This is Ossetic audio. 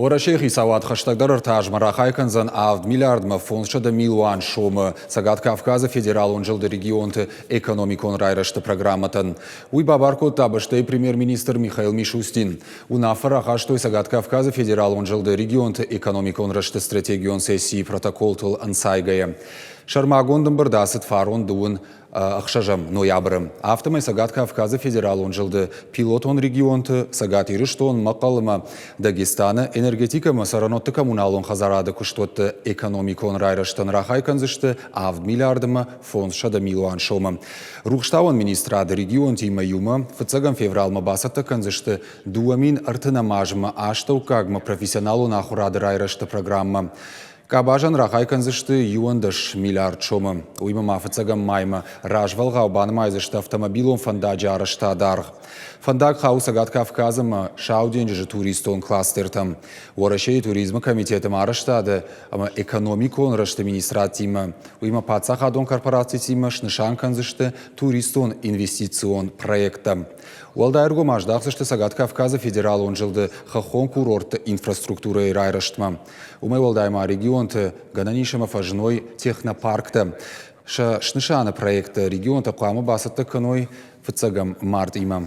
Уӕрӕсейы хицауад хӕстӕгдӕр ӕртӕ азмӕ рахай кӕндзӕн авд миллиардмӕ 500 милуан сомы Цӕгат Кавказы федералон зылды регионты экономикон райрӕзты программӕтӕн. Уый бабар кодта бӕстӕйы премьер-министр Михаил Мишустин. Уынаффӕ рахастой Цӕгат Кавказы федералон зылды регионты экономикон рӕзты стратегион сессийы протоколтыл ӕнцайгӕйӕ. Сӕрмагонд ӕмбырд ацыд фарон дыууын ӕхсӕзӕм ноябры. Афтӕмӕй Цӕгат Кавказы федералон зылды пилотон регионты Цӕгат Ирыстон, Мӕхъхъӕл ӕмӕ Дагестаны энергетикӕ ӕмӕ цӕрӕнуӕтты коммуналон хӕдзарады куыстуӕтты экономикон райрӕзтӕн рахай кӕндзысты авд миллиард ӕмӕ 500 милуан сомы. Рухстауӕн министрады регионтимӕ иумӕ фыццӕгӕм февралмӕ бацӕттӕ кӕндзысты 2030 азмӕ астӕуккагмӕ профессионалон ахуырады райрӕзты программӕ. Къабазӕн рахай кӕндзысты 11 миллиард сомы. Уыимӕ ма фыццӕгӕм маймӕ развӕлгъау банымайдзысты автомобилон фӕндаджы арӕзтады аргъ. Фӕндаг хауы Цӕгат Кавказ ӕмӕ Сау денджызы туристон кластертӕм. Уӕрӕсейы туризмы комитеты арӕзтады ӕмӕ экономикон рӕзты министрадтимӕ, уыимӕ паддзахадон корпорацитимӕ снысан кӕндзысты туристон инвестицион проекттӕ. Уӕлдай ӕргом аздахдзысты Цӕгат Кавказы федералон зылды хӕххон курортты инфраструктурӕйы райрӕзтмӕ. Уымӕй уӕлдай ма регионты гӕнӕн ис ӕмӕ фӕзыной технопарктӕ. Сӕ снысаны проекттӕ регионтӕ хъуамӕ бацӕттӕ кӕной фыццӕгӕм мартъимӕ.